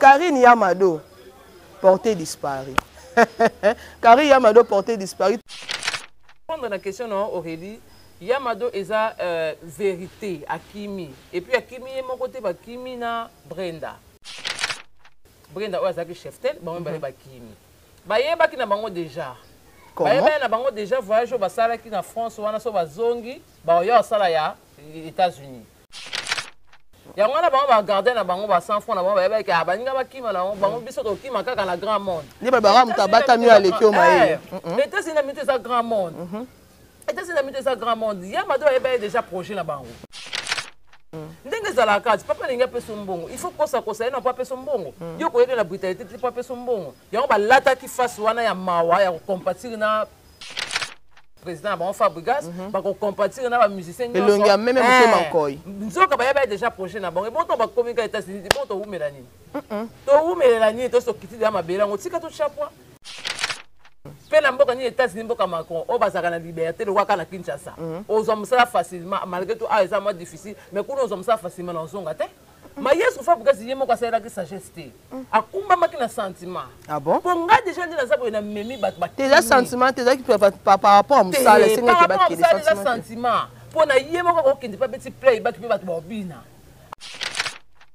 Karine Yamado porté disparu. Karine Yamado porté disparu. Répondre na question na Aurélie, Yamado eza euh, vérité akimi et puis akimi ye moko te bakimi na Brenda. Brenda oyo azalaki chef tel bango mibale bakimi. Bayebaki na bango déjà. Bayebaki na bango déjà voyage oyo basalaki na France wana so bazongi baoya kosala ya États-Unis. Yango wana bango bagarde na bango ba 100 francs na bango bayebaki ah, baninga bakima na bango bango biso tokima kaka na grand monde. Nde balobaka moto abatami oyo aleki yo mayele. Eh, États-Unis na mito eza grand monde. Mhm. États-Unis na mito eza grand monde. Ya mado ayebaki déjà projet na bango. Ndenge ezalaka kati papa alingi apesa mbongo, il faut kosakosa ye na mpo apesa mbongo. Mm. Yo koyede na brutalité te mpo apesa mbongo. Yango balataki face wana ya mawa ya kocompatir na président na bango Fabregas, mm -hmm. bakocompatir na bamusicien nyonso. Elongi ya meme motema eh, nkoi. Nzoka bayebaki déjà projet na bango. Ebongo bakomi ka États-Unis, bongo towumela nini? Towumelela nini? Tosokiti deya mabele yango tika totya poids. Mpe na mboka nini États-Unis, mboka Macron oyo bazalaka na liberté lokola kaka na Kinshasa. Mhm. Ozwa mosala facilement malgré tout awa eza mwa difficile, mais kuna ozwa mosala facilement na ozonga te. Ma Yesu Fabregas ye moko asalelaki sagesse te. Akumbamaki na sentiment. Ah bon? Po nga déjà nde naza boye na memi bato ba. Te eza sentiment te, ezalaki par rapport à mosala esengaki bakende sentiment. Eza sentiment. Po na ye moko akokende pa beti play bato mpe bato baobina.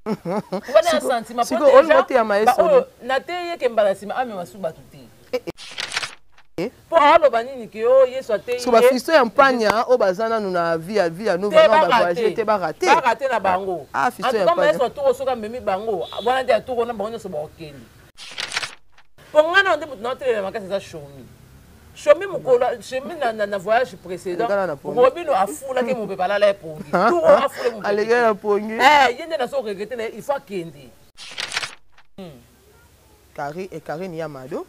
Wana ya sentiment. Sikoyo olingo oteyama ye solo. Nateyeke mbala nsima amema su bato te. Mpo aloba nini ke o Yesu ateyi ye. Bafisto ya mpanya oyo baza nanu na vie ya vie ya nova na bavoyage te barate. Barate na bango. Ah, fisto ya mpanya. Yesu atoko soki amemi bango wana nde atoko na bango nyonso bakokende. Mpo ngai na nde moto na otelela makasi eza Shomi. Shomi mokolo Shomi na, na, na voyage précédent Robino afulaki mopepe alala ye pongi. Turo afule mopepe. Aleka na pongi. Eh, ye nde nazo regrette na ye il faut akende. Karine Yamado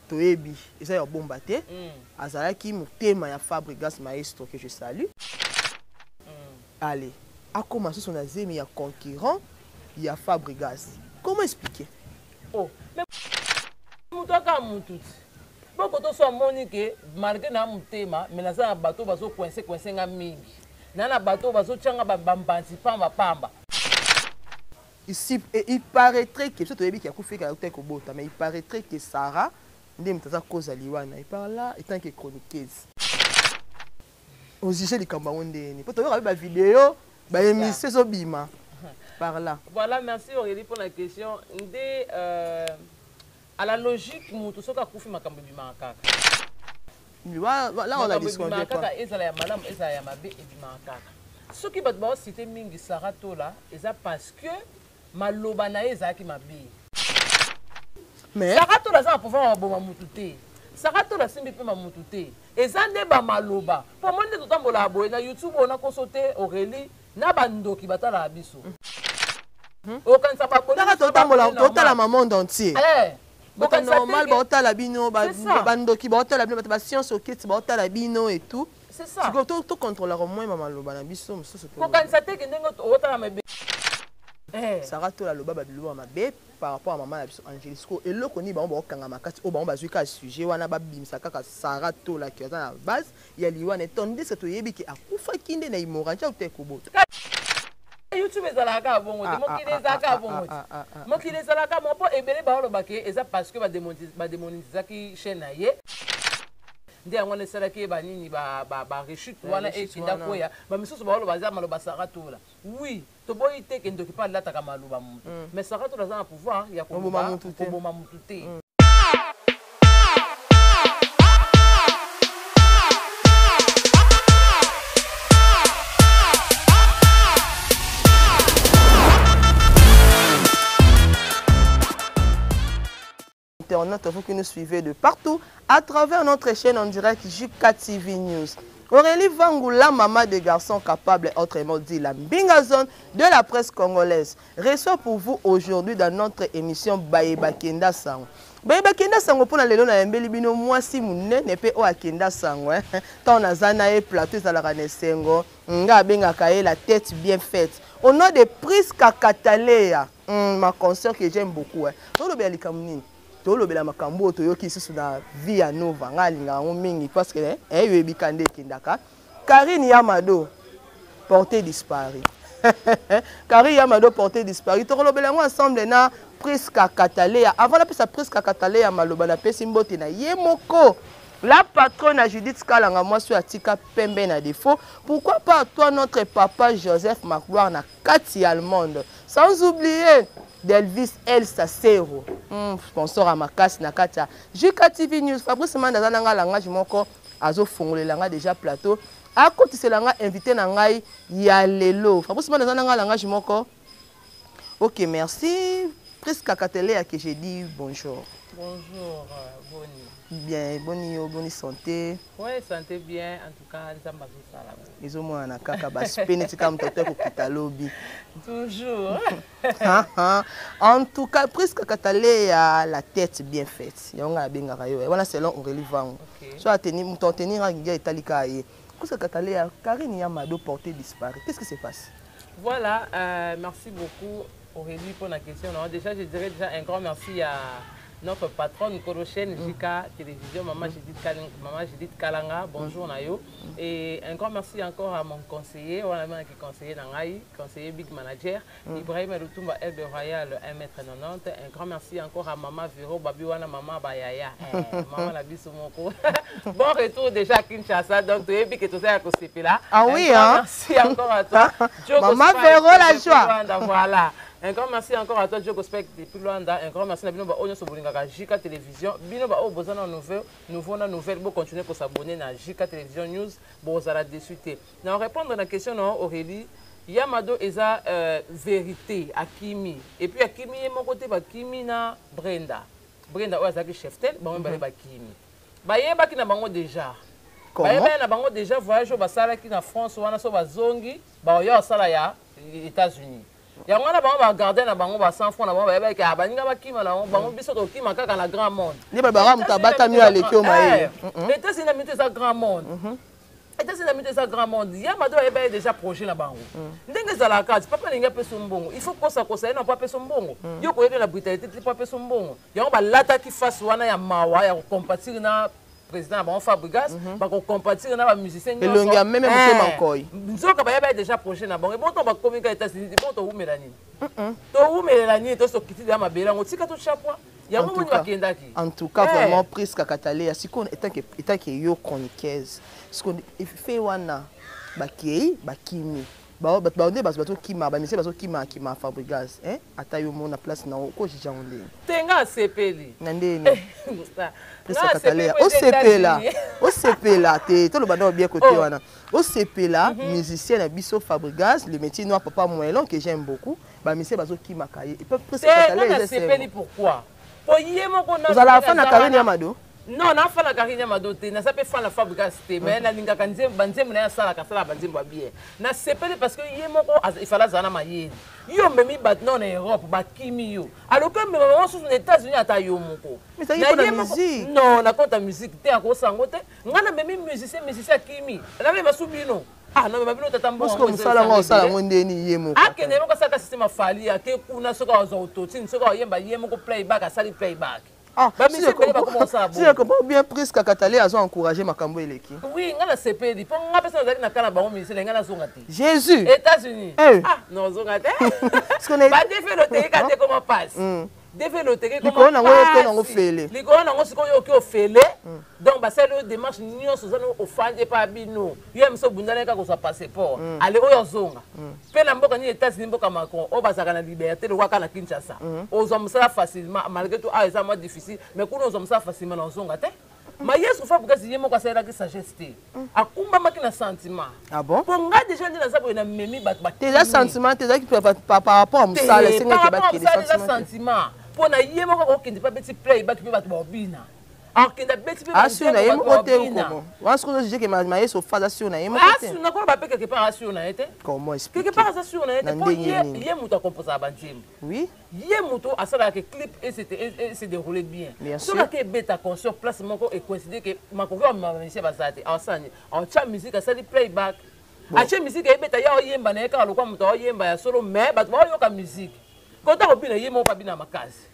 toyebi eza ya bomba te, mm. Azalaki motema ya Fabregas maestro que je salue. Mm. Allez, akoma susu na zemi ya concurrent ya Fabregas. Comment expliquer? Oh, mais moto aka mutu ti. Boko to so amoni ke malgré na motema mais naza na bato bazo coincer coincer nga mingi. Na na bato bazo tianga ba bambanzi pamba pamba. Ici, et il paraîtrait que biso toyebi ke akufi kala te kobota, mais il paraîtrait que Sarah nde moto aza cause ya liwa na ye. Par là, étant que chroniqueuse, ojuge likambo yango ndenge nini? Po toyoka mpe ba vidéo, ba émission ezobima par là. Voilà, merci Aurélie pour la question. Nde à la logique moto soki akufi makambo ebimaka kaka. Là on a disconvient pas. Kaka ezala ya malamu ezala ya mabe ebimaka kaka. Soki bato baocite mingi Sarah Tola eza parce que maloba na ye ezalaki mabe. Mais Sarah Tola aza na pouvoir ya koboma mutu te. Sarah Tola asimbi mpe ma mutu te. Eza nde ba maloba. Po omoni nde totambolaka boye na YouTube oyo nakoso te Aurélie na bandoki batalaka biso. Okanisa baboni totambola totalama monde entier. Eh. Bato normal baotala bino, bandoki baotala bino, bato ba science okiti baotala bino et tout. C'est ça. Sikoyo to contrôlaka moins ba maloba na biso mosusu. Kokanisa te ke ndenge otala mabe. Sarah Tola aloba ba biloko ya mabe par rapport à maman na biso Angélique. Sikoyo eloko nini bango baokanga makasi oyo bango bazwi kaka sujet wana babimisa kaka Sarah Tola ki aza na base ya liwa na ye, tandis que toyebi ke akufaki nde na hémorragie auta ekobota. YouTube ezalaka kaka bongo te, mokili ezalaka kaka bongo te, mokili ezalaka bongo mpo ebele baoloba ke eza parce que bademonetisaki chaîne na ye nde yango wana esalaki ye banini barechute wana ekenda kweya. Bamisusu baoloba eza maloba Sarah Tola. Oui, toboyi te ke ndoki mpe alataka maloba motu, mais Sarah Tola aza na pouvoir ya koboma motu te. Internautes, vous qui nous suivez de partout à travers notre chaîne en direct JKTV News. Aurélie Vangou, la maman des garçons capables, autrement dit la Mbinga Zone de la presse congolaise, reçoit pour vous aujourd'hui dans notre émission Bayeba Kenda Sango. Bayeba Kenda Sango pour lelo na yembeli bino mwasi munene pe o akenda sango hein. Tant na zana e plateau ezalaka na esengo, nga abengaka ye la tête bien faite. Au nom de Prisca Katalea, ma consœur que j'aime beaucoup hein. Tolobela likambo nini? Tolobela makambo oyo toyoki lisusu na vie ya Nova. Nga alingaka yango mingi parce que eh, yoyebi ka nde ekendaka. Karine Yamado porté disparu. Karine Yamado porté disparu. Tokolobela yango ensemble na Prisca Kataleya. Avant napesa Prisca Kataleya maloba, napesi mbote na ye moko. La patronne à Judith Kalanga, mwasi oyo atika pembe na défaut. Pourquoi pas toi, notre papa Joseph Magloire na kati allemande. Sans oublier Delvis El Sacero, sponsor à makasi na kati ya JK TV News. Fabrice Manda aza nanga langage moko azofongolela nga déjà plateau. Akotisela nga invité na ngai ya lelo. Fabrice Manda aza nanga langage moko. Ok, merci. Prisca Kateleya que j'ai dit bonjour. Bonjour, Boni. Bien, boni yo, boni santé. Ouais, santé bien, en tout cas, Nzambe azosala. Ezomona kaka baspe neti kaka moto atoya kokita lobi. Toujours. En tout cas, Prisca Kataleya, la tête bien faite. Yango nga abengaka yo. Wana selon Aurélie Vango. Okay. So ateni moto atenir ngia etalika ye. Prisca Kataleya, Karine Yamado portée disparue. Qu'est-ce qui se passe? Voilà, merci beaucoup Aurélie pour la question. Alors, déjà, je dirais déjà un grand merci à notre patronne Korochen JK Télévision, Maman Judith Kalanga, Maman Judith Kalanga, bonjour Nayo. Et un grand merci encore à mon conseiller, on a même qui conseiller na ngai, conseiller big manager, Ibrahim Lutumba Elbe Royal 1m90. Un grand merci encore à Maman Vero Babiwana, Maman Bayaya, Maman la biso moko. Bon retour déjà à Kinshasa, donc tu es que tout ça à là. Ah Un oui, grand hein? merci encore à toi. Diogo Maman Spike Vero, la depuis joie. Luanda, voilà. Un grand merci encore à toi, Diogo Spike depuis Luanda. Un grand merci à Bino Ba Onyo Sobolingaka, JK Télévision. Bino Ba Oyo Bozana Nouvelle, nouveau na nouvelle, bo continuer pour s'abonner na JK Télévision News, bo zala déçu te. Na répondre à la question non Aurélie, Yamado eza vérité akimi. Et puis akimi ye moko te bakimi na Brenda. Brenda oyo azalaki chef tel, bango mibale bakimi. Bayebaki na bango déjà. Comment? Bayebaki na bango déjà voyage oyo basalaki na France wana so bazongi, baoya osala ya États-Unis. Yango wana bango bagarde na bango ba 100 francs na bango bayebaki, ah, baninga bakima na bango, bango biso tokima kaka na grand monde. Nde balobaka moto abatami oyo aleki yo mayele. États-Unis na mito eza grand monde. États-Unis na mito eza grand monde. Ya Mado ayebaki déjà projet na bango. Ndenge ezalaka kati, papa alingi apesa mbongo. Il faut kosa-kosa ye na po apesa mbongo. Yo koyeba na brutalité te po apesa mbongo. Yango balataki face wana ya mawa ya kocompatir na président na bango Fabregas, bakocompatir na ba musicien nyonso. Elongi ya meme motema nkoi. Nzoka bayebaki déjà projet na bango. Ebongo bakomi ka États-Unis, bongo towumela nini? Towumelela nini? Tosokiti ya mabele yango tika tochapwa. Yango En moni tout cas, bakendaki. En tout cas, vraiment, Prisca Kataleya, sikoyo, étant que yo chroniqueuse, sikoyo, fait wana, bakei, bakimi. Ba, ba, ba, nde bazo, bazo kima, ba monsieur bazo kima, kima Fabregas, hein? Ata yo mona place na ko jija ndenge. Tenga asepeli. Na ndenge. Nga Prisca asepeli Kataleya, po ete osepela. États-Unis. Osepela te, to loba bien côté Oh. wana. Osepela, musicien na biso Fabregas, le métier noir papa Moelon que j'aime beaucoup. Ba monsieur bazo kima kaye. Et puis Prisca Te, Kataleya, nga eza nasepeli esengo. pourquoi? Po ye moko na Ozala fan na aza Karine wana. Yamado? Non, na fan na Karine Yamado te, naza pe fan na Fabregas te, mais nalingaka nzembo, ba nzembo na ye asalaka, asalaka ba nzembo ya bien. Nasepeli parce que ye moko il fallait azala na mayele. Yo omemi bato nao na Europe, bakimi yo. Alors que omema bango susu na États-Unis ata yo moko. Mais ezalaki Na mpona ye moko- musique. Non, na compte ya musique te, akosa yango te. Nga namemi musicien, musicien akimi. Namema su bino. Ah, namema bino tata mbongo Parce que yango mosala yango eza osala ebele. yango ndeni ye moko. Akende moko asalaka système afali, ake kuna soki azwa autotune, soki ayemba ye moko playback, asali playback. Ah, Ba si musicien je ebele comprends- bakoma kosala si je bongo. comprends bien, Prisca Kataleya azo encourager makambo eleki. Oui, nga nasepeli. Mpo nga mpe nazalaki na kala bango musicien, nga nazonga te. Jésus. États-Unis. Eh. Ah, nazonga te. Parce qu'on est- Ba defe loterie ka te koma passe. Defe loterie koma Likolo nango yo mpe nango passe. fele. Likolo nango sikoyo oki ofele. Donc basali oyo démarche nyonso oza no ofandi epa bino. Yo ya miso obundana kaka kozwa passeport. Ale oyo ozonga. Mpe na mboka nini États-Unis, mboka Macron, oyo bazalaka na liberté lokola kaka na Kinshasa. Ozwa mosala facilement, malgré tout awa eza mwa difficile, mais kuna ozwa mosala facilement na ozonga te. Ma Yesu Fabregas ye moko asalelaki sagesse te. Akumbamaki na sentiment. Ah bon? Mpo nga déjà nde naza boye na memi bato Te eza sentiment te, ezalaki par rapport à mosala, Te, esengaki par rapport à bakende mosala eza sentiment te. sentiment. Mpo na ye moko akokende mpe abeti playback mpe bato baobina. Akokende abeti mpe Ah, sûr na ye banzembo moko bato te baobina. comment? Wana soki ozojuge ke Mayeso fa aza sûr na ye moko te. Ah, nakoloba mpe quelque part aza sûr na ye te. Comment expliquer? Quelque part aza sûr na ye te. Na Mpo ndenge nini? ye moto akomposaka banzembo. Oui. Ye moto asalaka ke clip et se déroulait bien. Bien Soki sûr. ake ebeta concert place moko ecoïncide ke makoki ya bamusicien baza te. Asani, atia musique, asali playback. Bon. Atie musique eyebeta ye aoyemba na ye kaka lokola moto aoyemba ya solo, mais bato baoyoka musique. Kota kobina ye moko abina makasi.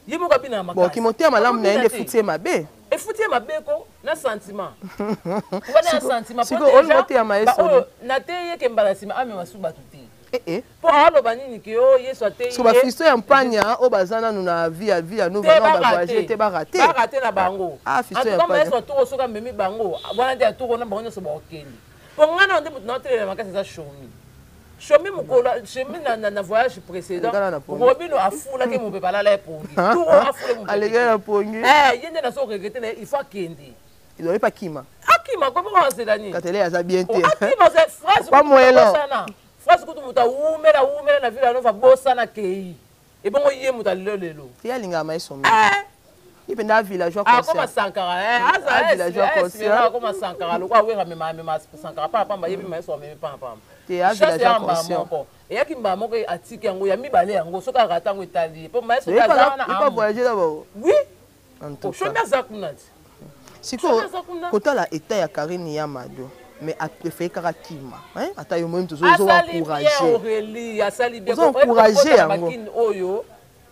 Ye moko abina makasi. Bon, kimotema malamu na ye nde Akobina te. efuti ye mabe. Efuti ye mabe ko na sentiment. Wana ya sentiment. Siko, Po olingo déjà, te ya maye ba solo. oyo, na te ye ke mbala nsima amema su bato te. Eh, eh. Mpo aloba nini ke o Yesu ateyi so bafisto ya mpanya oyo baza nanu na vie ya vie ya nova na bavoyage te, barate. Barate na bango. Ah, fisto ya mpanya. Yesu atoko soki amemi bango wana nde atoko na bango nyonso bakokende. Mpo ngai na nde moto naotelela makasi eza Shomi. Shomi mokolo Shomi na voyage précédent, Robino afulaki mopepe, alala ye pongi. Turo afule mopepe. Alekaki na pongi. Ye nde nazo regrete na ye, il faut akende. Ezali pa kima. Akima ko moko azela nini? Katele aza bien te. Akima ze phrase. Pa moelo. Phrase kutu moto awumela awumela na Villa Nova bosana kei. Ebongo ye moto alelo lelo. Ye alingaka maestro mingi. Ye mpenza villageois conscient. Akoma Sankara. Aza villageois conscient. Akoma Sankara lokola Wera mema mema Sankara pa pamba, ye mpe maestro amemi pa pamba. Te, a villageois conscient. Eyaki mbala moko, atiki yango ya mibale yango soki arata yango etali ye mpo maestro aza wana. Il pas voyager d'abord. Oui. Shomi aza kuna ti. Sikoyo kotala état ya Karine ya Mado, mais apréféré kaka kima, ata yo moyemi tozoencourage. Aurélie asali bien. Encourage yango. Oyo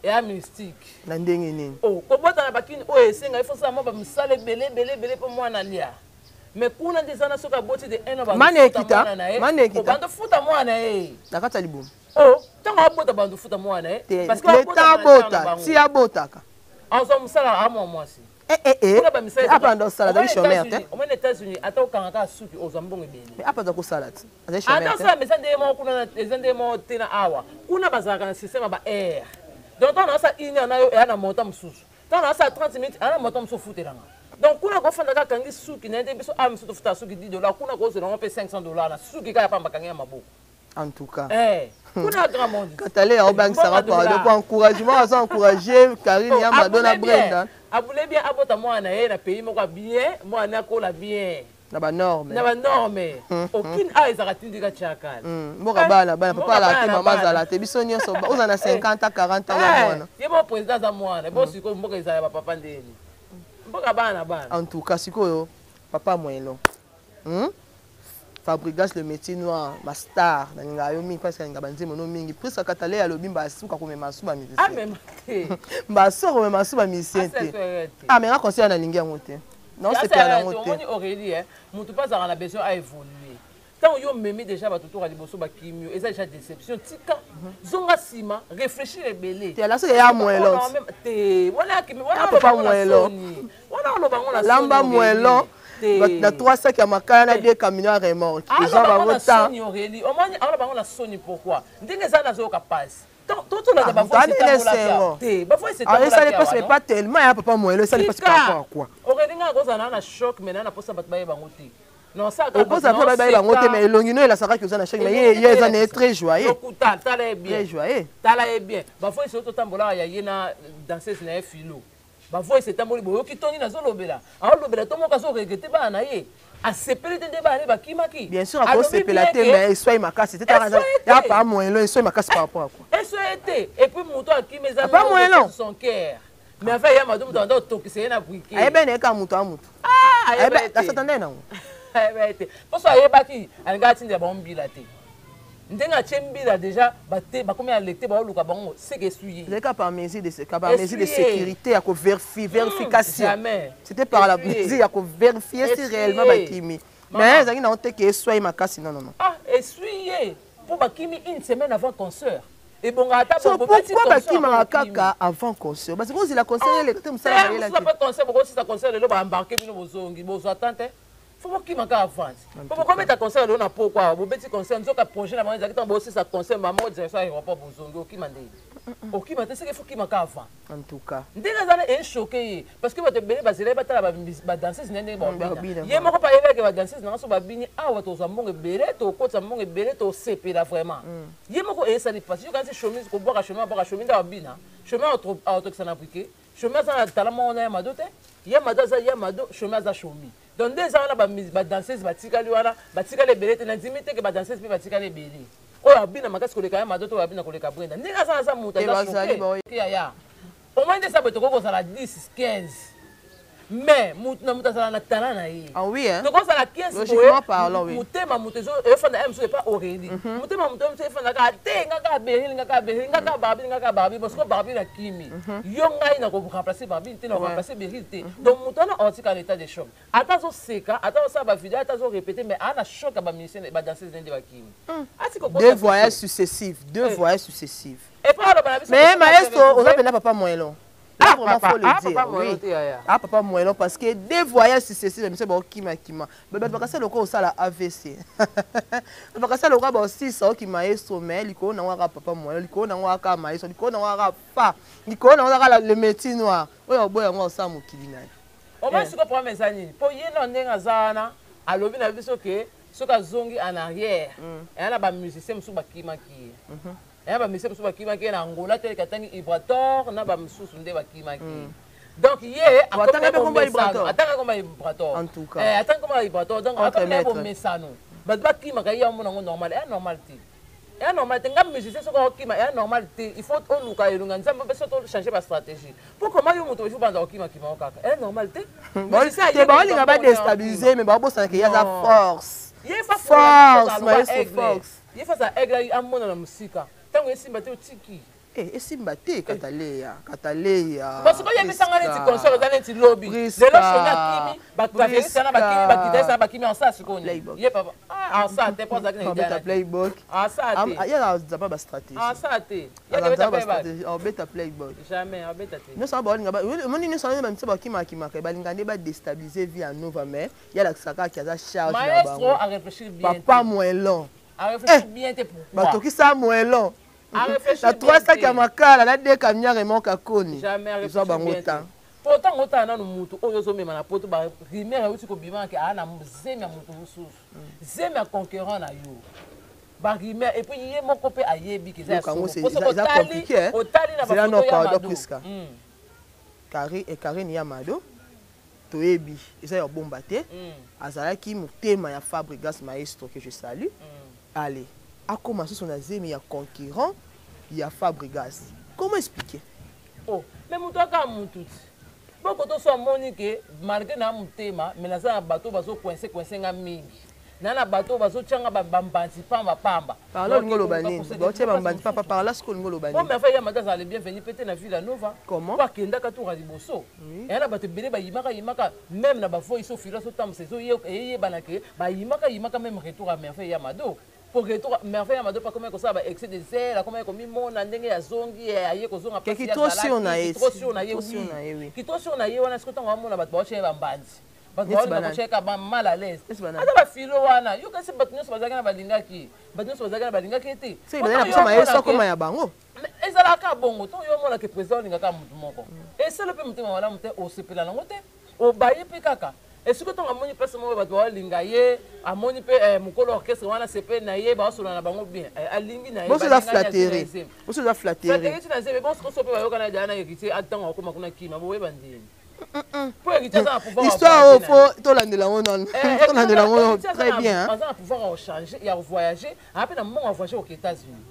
eya mystique. Na ndenge nini? Kobota na bakini oyo esenga ifo sala mwa bamisala ebele ebele ebele mpo mwana alia, mais kuna nde eza na soki aboti de un. Mane ekita, mane ekita. Bando futa mwana ye. Na kati ya libumu. Ntango abota, bando futa mwana ye. Parce que leta abota ti abotaka. Azwa mosala amwa mwasi. Apa ndo osala, azali chômeur te. Omoni États-Unis, ata okanga kaka suki, ozwa mbongo ebele. Mais apa aza kosala te, azali chômeur. Ata osala, mais eza ndenge moko kuna, eza ndenge moko te na awa. Kuna bazalaka na système ya ba heure. Donc ntango naosala une heure na yo, eya na montant mosusu. Ntango naosala 30 minutes, eya na montant mosusu ofutelanga. Donc kuna kofanda kaka akangi suki na ye nde biso awa misu tofutaka suki 10 dollar, kuna kozwela yango mpe 500 dollar na suki kaka pamba akangi ya maboko. En tout cas. Kuna grand monde. Katale ya obangisaka pardon po encouragement aza encouragé Karine ya Mado na Brenda. Abule bien, abota mwana na ye na pays moko ya bien, mwana akola bien. Na banorme. Na banorme. Okini awa ezalaka tindika tiakala. Mboka bana bana, papa azala te, mama azala te, biso nyonso oza na 50 a 40 ans na mwana. Ye mo président aza mwana bo sikoyo mboka ezala ya bapapa ndeni? Mboka bana bana. En tout cas sikoyo papa Moelo, Fabrigas le métier noir, ma star, nalingaka yo mingi parce que nalingaka banzembo no mingi. Priska Katale alobi mbasuka komema su bamusicien. Amema te. Mbasuka komema su bamusicien te. Ah, mais nga conseil nalingi yango te, naosepela nango te. Omoni Aurélie, motu mpe azalaka na besoin aévolue. Ntango yo omemi déjà bato toka liboso bakimi yo, eza déjà déception. Tika, zonga nsima, réfléchir ebele. Te, ala soki eya moelo. Te, wana akimi wana. Papa moelo. Wana oloba ngo na lamba moelo na trois sacs ya makaya na deux camions ya remorque, eza bango ta. Aurélie, omoni aloba bango na soni. Pourquoi? Ndenge eza, nazoyoka pasi. Totolanda bavoice te, bavoice. Esali mpasi, mais pas tellement ya papa moelo. Esali mpasi par rapport à quoi? Aurélie, nga kozala na choc, mais na na posa bato bayeba yango te. Okoza mpe bayeba yango te, mais elongi no elasakaki oza na choc, mais ye eza na ye très joyeux. Tala ye bien. Très joyeux. Tala ye bien, bavoice oyo totambolaka ya ye na danseuse na ye filo, bavoice etamboli, boyoki toni nazolobela, aolobela to moko azoregretter bana na ye, asepeli te nde bana ne bakimaki. Bien sûr akosepela te, mais eswai makasi te ya pa moelo, eswai makasi par rapport à quoi? Eswai te. Et puis moto akimi eza pa moelo. Son cœur, mais afa ya Mado, moto anda otokisa ye na briquet. Ayebene ye kaka moto a moto asata nde nango. Ayeba ye te, mposo ayebaki alingaka atindela bango mbila te. Ndenge atie mbila déjà, bate bakomi alerte, baoluka bango seke esui ye. Ezalaki par mesure de sécurité ya kovérifier, vérification. Jamais. C'était par la mesure ya kovérifier si réellement bakimi, mais ezalaki nango te ke eswai makasi, non, non, non. Ah, esui ye mpo bakimi une semaine avant concert. Ebongaka ata. So pourquoi bakimaka kaka avant concert? Parce que ozela concert eleka te, mosala bayelaki concert, bokosisa concert lelo, baembarke bino, bozongi, bozwa tan te. Fo bokima kaka avance po bokobeta concert lelo na poko awa, bobeti concert, nzoka projet na bango ezalaki ntango bosisa concert bamoko direction aéroport, bozongi. Okima ndenge okima te, seke fo kima kaka avant. En tout cas. Ndenge aza na echoquer ye parce que bato ebele bazela ye batala badanseuse na ndenge babina. Ye moko mpe ayebaki badanseuse nanga so babini awa, tozwa mbongo ebele, tokotisa mbongo ebele, tosepela vraiment. Ye moko eyesali mpasi. Yokanisi chemise kobwaka chemise, abwaka chemise nde abina, chemise aotokisa na briquet. Chemise aza na tala moko na ya Mado te. Ya Mado aza ya Mado, chemise aza chemise. Donc nde eza wana, badanseuse batikali wana, batikali ebele te. Nandimi teke badanseuse mpe batikali ebele oyo abina makasi koleka ya Mado to oyo abina koleka Brenda. Ndenge aza, aza moto aza choqué. Yaya, omoi nde eza boye, tokoki kozala 10 15. Mais mutu na mutu azala na talent na ye. Ah oui, hein? Tokozala 15 Logiquement parlant, oui. Motema moto efanda ye mosusu epa Aurélie. Motema moto mosusu efanda kaka te, nga kaka Beril, nga kaka Beril, nga kaka Barbie, nga kaka Barbie. Parce que Barbie na kimi. Yo ngai na ko remplacer Barbie te, na remplacer Beril te. Donc moto wana atika na état de choc. Ata azoseka, ata azosala ba vidéo, ata azorépéter, mais aa na choc ya ba musicien, ba danseuse nde bakimi. Atika Deux voyages successifs, deux voyages successifs. Et puis aloba na biso. Mais maestro, oza mpenza papa moellon. Là, Ah, vraiment, papa. faut le Ah, dire. papa moellon Oui. te, yaya. Ah, papa moellon, parce que deux voyages successifs, monsieur bakokima kima. Bato bakasa lokola osala AVC. Bakasa lokola baosisa oki maestro, mais likolo nango kaka papa moellon, likolo nango kaka maestro, likolo nango kaka fa, likolo nango kaka le métier noir. Oyo oboya yango osala mokili na ye. Omoni sikoyo problème eza nini? Mpo ye na ndenge aza wana, alobi na biso ke soki azongi en arrière, eya na bamusicien mosusu bakimaki ye, eya bamusicien mosusu bakimaki ye na Angola teleka, atangi Ibrator na bamosusu nde bakimaki ye. Donc ye Atanga mpe kombo ya Ibrator? Atanga kombo ya Ibrator. En tout cas. Atangi kombo ya Ibrator, donc Entre akomi na maîtres. bomesano, bato bakimaka ye, amona yango normal. Eya normal te, eya normal te. Nga musicien, soki okima, eya normal te. Il faut oluka elonga Nzambe mpe soki tochange bastratégie. Po koma yo moto, il faut banda kokimakima yo kaka, eya normal te. Musicien Te ayebi baolinga likambo oyo. badéstabiliser, mais baobosanaka ye aza Non. force. Ye fa Force, maestro force. Ye face ya aigle, amona na mosika, ntango esimba te, otiki. Eh, esimba te, Kataleya, Kataleya. Parce que oyebisanga neti concert eza neti lobi. Priska. Lelo Shonga akimi, baclaviériste wana bakimi, baguitariste wana bakimi, ansa sikoyo nini? Playbox. Ye papa ansa te, mpo azalaki na idea Abeta na te. playbox. Ansa te. Ye aza pa bastratégie. Ansa te. Ye akebeta playback. Abeta playbox. Jamais abeta te. Nyonso wana baolinga, omoni, nyonso wana bamisa bakimakimaka, balinga nde badéstabiliser vie ya Nova, mais ye alakisaka kaka aza charge na Maestro bango. a réfléchir bien. Papa moellon. A réfléchir bien te, pourquoi? Batokisa moellon A réfléchir na bien 3 sac te. ya makala na 2 camion remorque akoni. Jamais a Ezwa réfléchir bango bien te. temps. Po ntango otala nanu mutu oyo ozomema na poto, barumeur euti kobima ke aa na zemi ya motu mosusu, zemi ya concurrent na yo, barumeur. Et puis ye moko mpe ayebi ke eza ya Yoka yango, solo. c'est Po soki eza otali compliqué, hein. otali na Zela no bafoto ya pardon, Mado. Priska. Karine ya Mado, toyebi eza ya bomba te. Azalaki motema ya Fabrigas, maestro que je salue. Allez, akoma susu na zemi ya concurrent ya Fabrigas, comment expliquer? Oh, mais moto aka mutu ti boko to so amoni ke malgré na motema, mais naza na bato bazocoincer coincer nga mingi, na bato bazotianga bambanzi pamba pamba. Par là olingi oloba nini? Baotia bambanzi papa, par là sikoyo olingi oloba Po nini? mais afa ya Mado azala le bienvenu pe te na Ville Nova. Comment? Po akendaka tour ya liboso, eya na bato ebele bayimaka yimaka, même na bavoice ofilo azotambwisa, eyebana ke bayimaka yimaka, même retour ya Merveille ya Mado. Po retour Merveille ya Mado mpe akomaki kosala ba excès de zèle, akomaki komimona ndenge azongi, aye kozonga. Ke trop sûr na ye. Trop sûr na ye. Trop sûr na ye, oui. Ki trop sûr na ye wana, sikoyo ntango amona bato baotia ye bambanzi, bato Neti baolinga banani? kotiaka ba mal à l'aise. Neti banani? Ata bafilo wana, yo kasi bato nyonso bazalaki na balingaki, bato nyonso bazalaki na balingaki ete. Soki bazali na posa maestro akoma ya bango. Mais ezalaka bongo, ntango yo omonaka président olingaka motu moko, esala mpe motema malamu te, osepela nango te, obaye mpe kaka. Esikoyo ntango amoni place moko bato baolinga ye, amoni mpe mokolo orchestre wana sepeli na ye, baosolola na bango bien, alingi na ye. Boso eza balingani, azwi na flatterie. zemi. Boso eza flatterie. Flatterie ti na zemi. Bonso so mpe bayoka na deya na héritier, ntango akóma kuna kima, boyeba ndeni mpo héritier aza na pouvoir ya Histoire oyo voyager na ye. fo tolandela yango nano, tolandela yango très bien, hein. Aza na pouvoir ya kochanger, ya voyager, aa mpe na mbongo ya voyager koke États-Unis.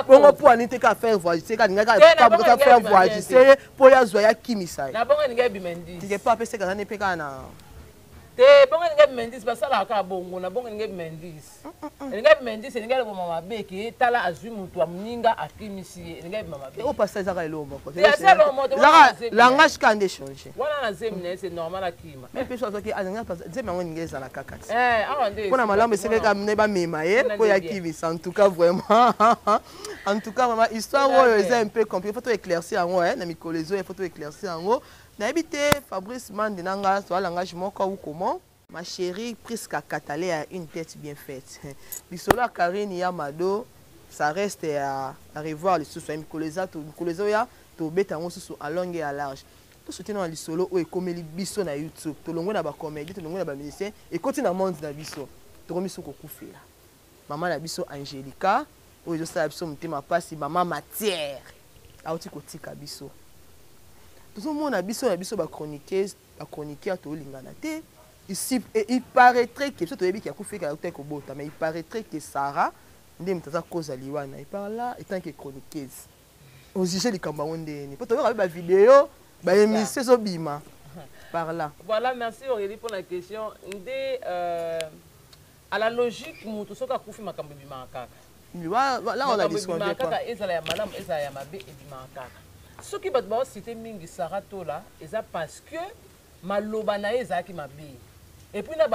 Bongo mpo ani te ka faire voyager ka alinga Te, na bongo ka faire elingi voyager ye mpo ye azwa ya kimisa ye. Na bongo elingi ebima indisi. Tike po apeseka aza ne mpe kaka na Te, bongo elingi ebima indisi, basalaka kaka bongo. Na bongo elingi ebima indisi, elingi ebima indisi, elingi eloboma mabe ke tala azwi motu ya moninga, akimisi ye, elingi ebima mabe. Oyo pasta ezaka eloko moko. Te, eza eloko moko te, wana Ezaka na zemi na ye. langage kaka nde change. Wana na zemi na ye, c'est normal akima. Mais mpe so azwaki alinga nzembe yango elingi ezala kaka ti. Awa nde mpona malamu esengeli kaka nde bamema ye Mpona mpo ya nde bien. kimisa. En tout cas vraiment, en tout cas vraiment, histoire Mpona oyo bien. eza un peu compliqué, faut to éclaircir yango na mikolo ezoya, faut to éclaircir yango. Nayebi te, Fabrice Mande na nga toa langage moko ou comment. Ma chérie Priska Katale a une tête bien faite. Lisolo ya Karine ya Mado, ça reste à revoir lisusu ya mikolo eza mikolo ezoya, tobeta yango susu à longue et à large. Tosoutenir na lisolo oyo ekomeli biso na YouTube. Tolongwe na bacomédie, tolongwe na bamusicien, ekoti na monde na biso, tokomi so kokufela mama na biso Angélika oyo ezosala biso motema mpasi. Mama Matière auti kotika biso. Tozomona biso na biso bachroniqueuse, bachroniqueur tolingana te. Ici, et il paraîtrait que biso toyebi ke akufika auti kobota, mais il paraîtrait que Sarah nde moto aza koza liwa na ye. Par là, étant que chroniqueuse, ojuge likambo yango ndeni? Mpo toyoka mpe bavideo, baémission ezobima. Par là. Voilà, merci Aurélie pour la question. Nde à la logique, moto soki akufi, makambo ebimaka kaka. Là, on a disconvient kaka, ezala ya malamu, ezala ya mabe, ebimaka kaka. Soki bato baociter mingi Sara Tola, eza parce que maloba na ye ezalaki mabe, et puis na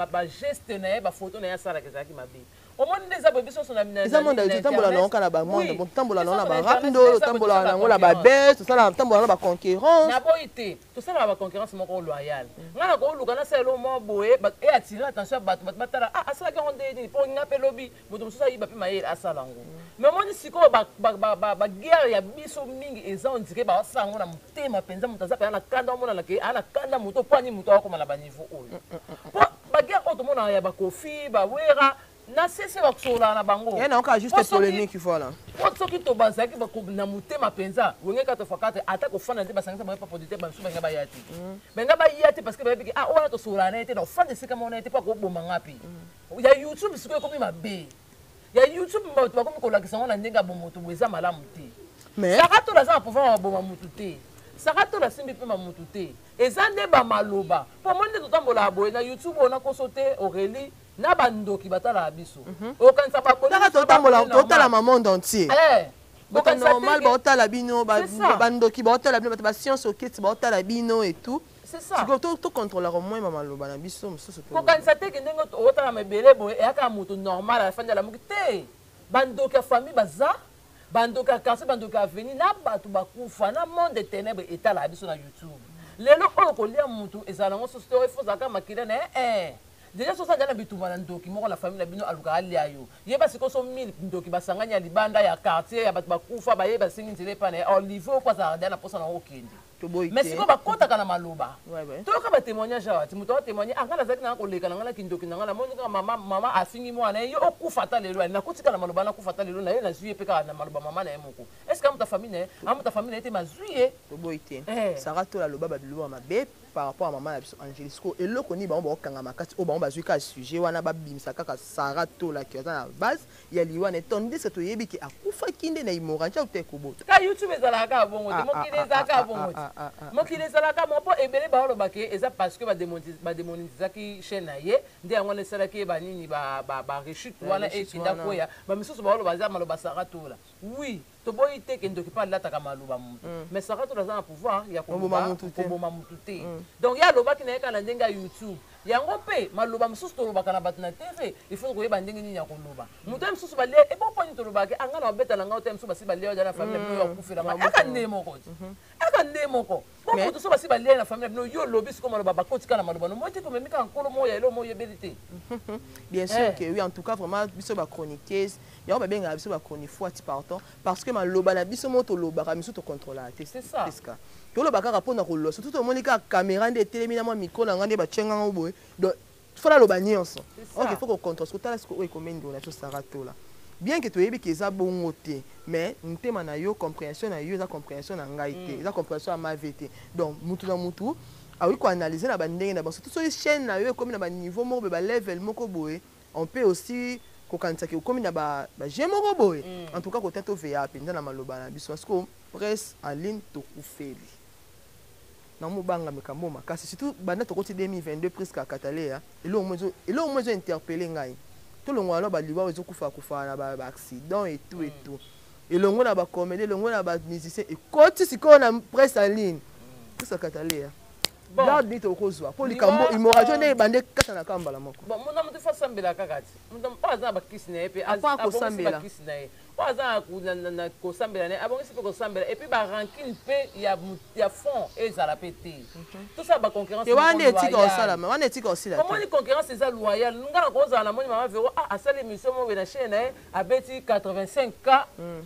bageste na ye, bafoto na ye asalaka ezalaki mabe. Omoni nde eza boye, biso nyonso eza monde, totambola nango kaka na bamonde, totambola nango na barapndo, totambola nango na babes, totambola na baconcurrence. Naboyi te, tosalaka baconcurrence moko loyale. Ngai na koluka nasalela mwa boye e attirer attention ya bato, bato batala: ah, asalaki yango nde nini? Mpo nga mpe lobi moto mosusu ayiba mpe mayele, asala yango. Mais omoni sikoyo baguerre ya biso mingi eza, on dirait baosala yango na motema mpenza. Moto aza mpenza na kanda, omonana ke aa na kanda moto mpo ani moto akokoma na baniveau oyo, mpo baguerre oyo tomonaka ya bakofi, bawera na sese, bakosololaka na bango. Ye naoka juste polémique, voilà. Po soki to bazalaki na motema mpenza, Wenge 4 fois 4, ata kofanda te, basangisa bango pa producteur, bamisu balinga baya te, balinga baya te, parce que bayebi ke ah, wana tosololaka na ye te, na ofanda esika moko na ye te mpo akoboma nga. Mpe ya YouTube sikoyo ekomi mabe. Ya YouTube, bato bakomi kolakisa yango na ndenge ya bomoto boye, eza malamu te. Sara Tola aza na pouvoir ya baboma motu te. Sara Tola asimbi mpe mamutu te, eza nde bamaloba. Mpo omoni nde totambolaka boye na YouTube oyo, nakoso te Aurélie, na bandoki batalaka biso, okanisa. Totalama monde entier. Bato normal baotala bino, bandoki baotala bino, bato bascience okiti baotala bino et tout. Sikoyo tocontrôlaka moins bamaloba na biso mosusu. Kokanisa te ke ndenge otalama ebele boye, eyaka moto normal afandi alamuki te. Bandoki ya famille baza, bandoki ya quartier, bandoki ya avenue, na bato bakufa na monde de ténèbre etalaka biso na YouTube. Lelo oyo kolia mutu ezala nango susu te, oyo ozalaka makila na ye déjà. Soki aza na bitumba na ndoki moko na famille na bino, alukaka alia yo. Yeba sikoyo so mille ndoki basangani ya libanda, ya quartier, ya bato bakufa, baye basengi nzela epai na ye, olive oyo po azalaka deya na mposa na okende. Mais sikoyo bakɔtaka na maloba. Toyoka batémoignage awa ti moto atémoigne: anga nazalaki nanga koleka na ngai na kindoki na ngai, namoni kaka mama, mama afingi mwana ye: yo okufa ata lelo. Ali nakotika na maloba, nakufa ata lelo na ye. Nazwi ye mpe kaka na maloba mama na ye moko. Est ce que amuta famille na ye, amuta famille na ye te, mazwi ye? Toboyi te, Sara Tola aloba babiloba mabe par rapport à mama na biso Angélique. Sikoyo eloko nini bango baokanga makasi oyo bango bazwi kaka sujet wana, babimisa kaka Sara Tolaki aza na base ya liwa na ye, tandis que toyebi ke akufaki nde na hémorragie, auta ekobota? Ka YouTube ezalaka kaka bongo te, mokili ezalaka kaka bongo te, mokili ezalaka bongo. Mpo ebele baolobake eza parce que badémonétisaki chaîne na ye, nde yango wana esalaki ye banini, barechute wana ekenda kweya. Bamisusu baoloba eza maloba Sara Tola. Oui, toboyi te ke ndoki mpe alataka maloba motu, mais Sara Tola aza na pouvoir ya koboma motu te. Donc ye alobaki na ye kaka na ndenge ya YouTube. Yango mpe maloba mosusu tolobaka na bato na TV, il faut koyeba ndenge nini ya koloba. Moto ye mosusu balia ebo mponi tolobaka anga na babeta na ngai te. Mosusu basi balia oja na famille na bino, oyo akufelanga aka nde moko te, aka nde moko po moto so basi balia na famille na bino, yo olobi sikoyo maloba, bakotika na maloba no moi te, komemi kaka nkolo moko ya elo mo oyebeli te. Bien sûr que oui. En tout cas, vraiment, biso bachroniqueuse, yango babengaka biso bachronifoiti, pardon, parce que maloba na biso moko tolobaka, misu tocontrôlaka te. Eska toloba kaka mpona koloba, surtout tomoni kaka caméra nde etelemi na mwa micro na ngai nde batiengango boye, donc faut naloba nyonso. Ok, faut kocontrôle. Siko tala siko oyo ekomi ndeko na biso Sara Tola, bien que toyebi ke eza bongo te, mais motema na yo, compréhension na yo eza compréhension na ngai te, eza compréhension ya mave te. Donc mutu na mutu akoki koanalyse na bandenge na bango. Surtout soki chaîne na yo ekomi na baniveau moko boye, balevel moko boye, on peut aussi kokanisaki okomi na baje moko boye. En tout cas, kota toveya mpenza na maloba na biso, parce que presse en ligne tokufeli namobanga makambo makasi, surtout banda tokoti 2022. Presque Katalea, eloko mo ezo interpeller ngai, tolongwana no baliwa oyo ezokufa kufa na baaccident et tout et tout, elongo na bacomédie, elongo na bamusicien, ekoti sikoyo na presse en ligne. Presque Katalea, garde nini tokozwa mpo likambo hémorragie nde ebande kaka na kambala moko? Bon, moto moto faut asambela kaka ti moto oyo aza na bakisi na ye mpe abongisi bakisi na ye, oyo aza na kosambela na ye abongisi mpe kosambela. Et puis barancune mpe ya fond ezala mpe te, tosala baconcurrence. Wana nde etika osalama, wana etika osila. Omoni, concurrence eza loyale. Nga na kozala, namoni mama Vero, ah, asali émission moko na chaîne na ye, abeti 85 k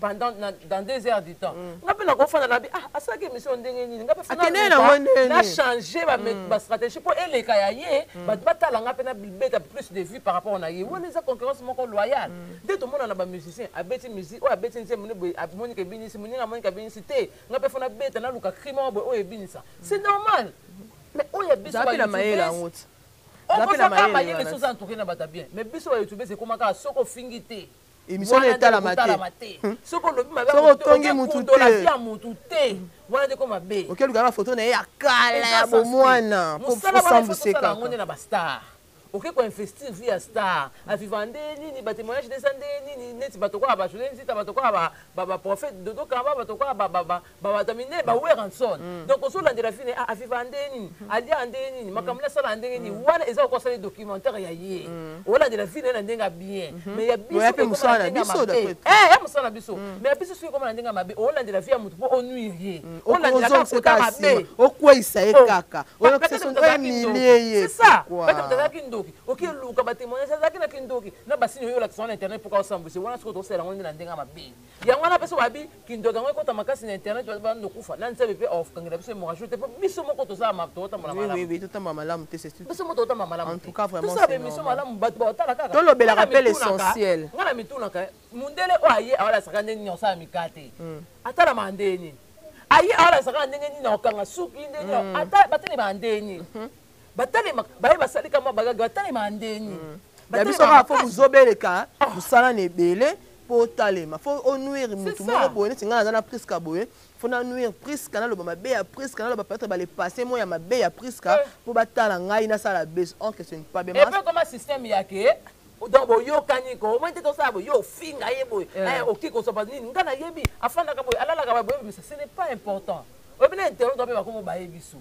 pendant dans 2 heures du temps. Nga mpe nakofanda na bi: ah, asalaki émission ndenge nini? Nga mpe na change bastratégie mpo eleka ya ye, bato batala nga mpe nabeta plus de vues par rapport na ye. Wana eza concurrence moko loyale. Nde tomona na bamusicien, abeti musique oyo, abeti nzembo nde boye, amonika ebinisi moninga, amonika ebinisi te, nga mpe faut nabeta, naluka cri moko boye oyo ebinisa. C'est normal. Mais oyo ya biso, okozaka mayele soki oza entouré na bato ya bien. Mais biso bayoutubes ekoma kaka soki ofingi te. Émission Wana nde etalama te. ekotalama te. Soki olobi mabe Soki otongi mutu te. ya mutu te, wana nde ko mabe. Okeluka bafoto na ye ya kala, Eza ya sens te. bomwana, po Mosala wana ifo osambwise tosala yango nde kaka. na bastar. Oke koinvestir vie ya star, aviva nde nini, batémoignage nde eza nde nini, neti bato koya bajole nzita, bato koya baprophète Dodo Kamba, bato koya bato minene, baWerrason. Donc ozolandela vie na ye, aviva nde nini, alia nde nini, makambo nde asala ndenge nini. Wana eza okosala documentaire ya ye, olandela vie na ye na ndenge ya bien. Mais ya biso Oya mpe ekoma mosala na na ndenge ya biso, mabe. d'après toi. Eh, ya mosala na biso. Mais ya biso soki ekoma na ndenge ya mabe, olandela vie ya motu mpo onuire ye, olandela kaka Okozongisa kota kaka mabe. nsima, okweyisa ye Oh. kaka, Peut-être moto azalaki ohumilie ndoki. ye. C'est ça. Pourquoi? Peut-être moto azalaki ndoki, oki eluka batémoignage, azalaki na kindoki na basini oyo olakisa wana internet mpoka osambwise. Wana soki tokosala yango nde na ndenge ya mabe, yango wana mpe so babi kindoki yango ekota makasi na internet, bandokufa na Nzambe mpe okangela biso hémorragie te, mpo biso moko tozala tokotambola Oui, oui, malamu. oui, totamba malamu te, c'est tout. Biso moko totamba malamu En te. tout cas, vraiment, Tosala c'est baémission normal. malamu, bato baotala kaka. Tolobelaka Nga na mpe mitunaka- l'essentiel. Nga na mitunaka, mundele oyo aye awalasaka ndenge nini osala mika te, atalamaka ndenge nini, aye awalasaka ndenge nini okanga suki ndenge nini, ata batelemaka ndenge nini, batalemaka, baye basalika mwa bagage, batalemaka ndenge nini. Ya biso kaka fo bozobeleka mosala na ebele mpo otalema, fo onuire motu ça. moko boye, neti ngai naza na Priska boye, fo nanuire Priska, naloba mabe ya Priska, naloba peut-être balepasse mo ya mabe ya Priska mpo batala ngai nasala bese. Or que ce n'est pas bien. Et puis koma système ya ke donc boyokani ko omoi te, tosala boye, yo ofinga ye boye, oki kosopa nini, nga nayebi afandaka boye, alalaka boye, mais ce n'est pas important. Oyebi na internet mpe bakomo baye biso,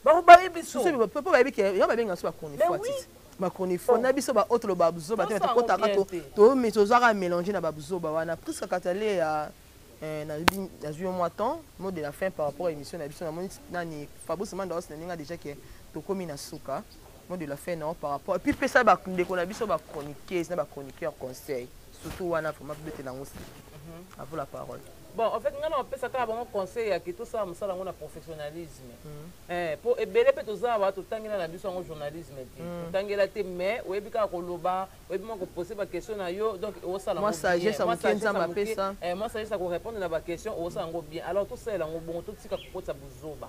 bako baye biso. Mpo bayebi ke yo babenga biso Mais bachroniqueur. oui. Bachroniqueur na biso baoyo toloba buzoba te, Tosala tokotaka yango bien te. tozwaka mélange na babuzoba wana. Priska Katale ya nazwi yo mwa temps, mot de la fin par rapport à émission na biso. Namoni nani, Fabrice Manda Os na ndenge déjà ke tokomi na suka. Mot de la fin nao par rapport, et puis pesa bandeko na biso bachroniqueuse na bachroniqueur conseil, surtout wana vraiment tobetela yango. À vous la parole. Bon, en fait, nga na bapesa kaka bango conseil ya ke tosala mosala yango na professionnalisme. Po ebele mpe toza awa, totangela na biso yango journalisme te, totangela te, mais oyebi kaka koloba, oyebi mwa kopose baquestion na yo, donc osala Mwa yango bien. sagesse ya Mwa moke sagesse Nzambe ya moke, apesa. Mwa sagesse ya korépondre na baquestion, osala yango bien. Alors tosalela yango bongo, totika kokotisa buzoba,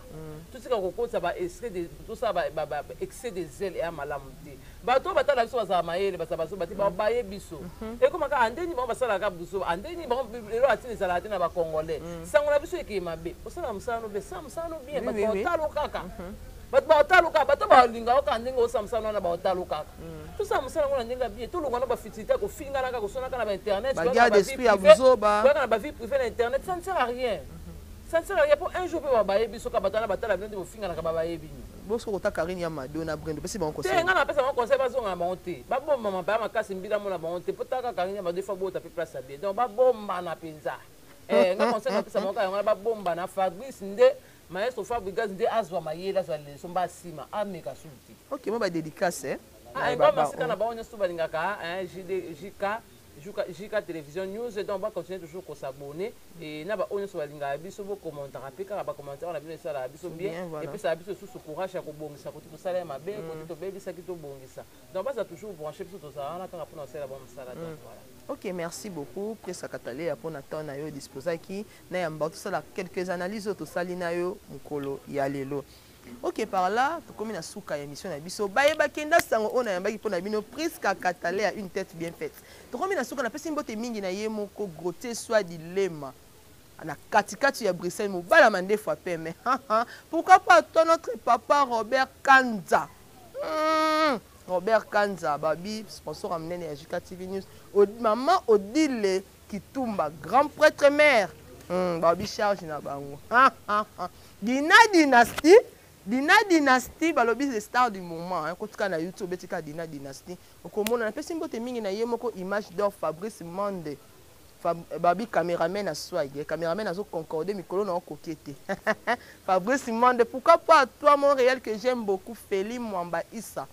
totika kokotisa ba esprit de tosala excès de zèle eya malamu te. Bato oyo batala biso bazala mayele, bazala bazoba te. Baye biso ekomaka andeni, bango basalaka buzoba andeni, bango lelo atina ezalaka te na bacongolais. Sango na biso ekeye mabe. Osalaka mosala no bien, sala mosala no bien. Bato baotalo kaka, bato baotalo kaka, bato balinga kaka ndenge osala mosala wana, baotalo kaka. Tosala mosala yango na ndenge ya bien, tolongwa na bafutilité ya kofingana, kosonaka na bainternet. Baguerre d'esprit ya buzoba. Koyaka na bavie privée na internet, ça ne sert à rien, ça ne sert à rien. Po un jour mpe babayebi, soki bato wana batala bino nde bofinganaka, babayebi nini? Bosoki kota Karine ya Mado na Brendo, pesi bango Te. conseil. Nga napesa bango conseil, bazonga na bango te, babombama mpe ya makasi, mbila mona bango te, po taka Karine ya Mado efa bota mpe place ya bien, donc babombana mpenza. Nga conseil napesa bango kaka yango wana, babombana. Fabrice nde maestro, Fabrigas nde azwa mayele, azwa leso mba nsima ameka sulu te. Ok, mo badédicace, eh? Ah, ngo masika na bango nyonso balingaka, hein, JD, JK, JK, JK Télévision News, donc bacontinue toujours kosabonner et na baoyo nyonso balingaka biso, bocommentaka mpe kaka bacommentaire na bino, esalaka biso bien. Bien, voilà. Epesaka biso lisusu courage ya kobongisa kote tosala ya mabe, kote tobebisaki, tobongisa. Donc baza toujours branché, biso tozala wana kaka mpona kosala bango mosala, donc voilà. Ok, merci beaucoup Presa Kataleya mpona temps na yo disposaki na yamba tosala quelques analyses oyo tosali na yo mokolo ya lelo. Ok, par là tokomi na suka ya émission na biso. Bayebaki nda sango oyo nayambaki mpo na bino, Priska Kataleya, une tête bien faite. Tokomi na suka, napesi mbote mingi na ye moko Grotier Swadi Lema na katikati ya Bruxelles, mobala mandefu apeme. Pourquoi pas toi, notre papa Robert Kanza, Robert Kanza babi, sponsor ya monene ya JK TV News. Mama Odile Kitumba, grand prêtre mère, babi charge na bango. Dina Dynastie, Dina Dynastie, balobi les stars du moment, hein. Kotika na YouTube, etika Dina Dynastie, okomona. Napesi mbote mingi na ye moko Image d'Or Fabrice Mande. Babi caméraman na swag, cameraman azoconcorde mikolo na okoki te, Fabrice Mande. Pourquoi pas toi, mon réel que j'aime beaucoup, Feli Mwamba Issa,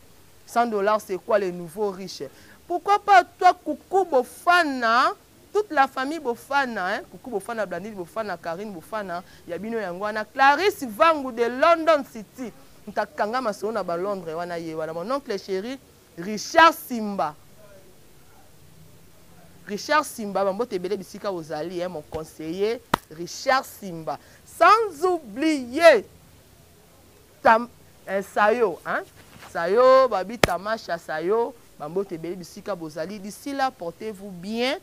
100 $, c'est quoi, les nouveaux riches. Pourquoi pas toi, Coucou Bofana, toute la famille Bofana, hein? Coucou Bofana, Blandine Bofana, Karine Bofana, ya bino yango wana. Clarisse Vangu de London City, ntakanga masolo na balondres wana, ye wana. Mon oncle chéri Richard Simba, Richard Simba, bambote ebele bisika ozali, hein, mon conseiller Richard Simba. Sans oublier Sayo, hein? Sayo babi, Tamasha Sayo, bambote ebele bisika bozali. D'ici là, portez-vous bien.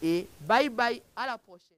Et bye bye, à la prochaine.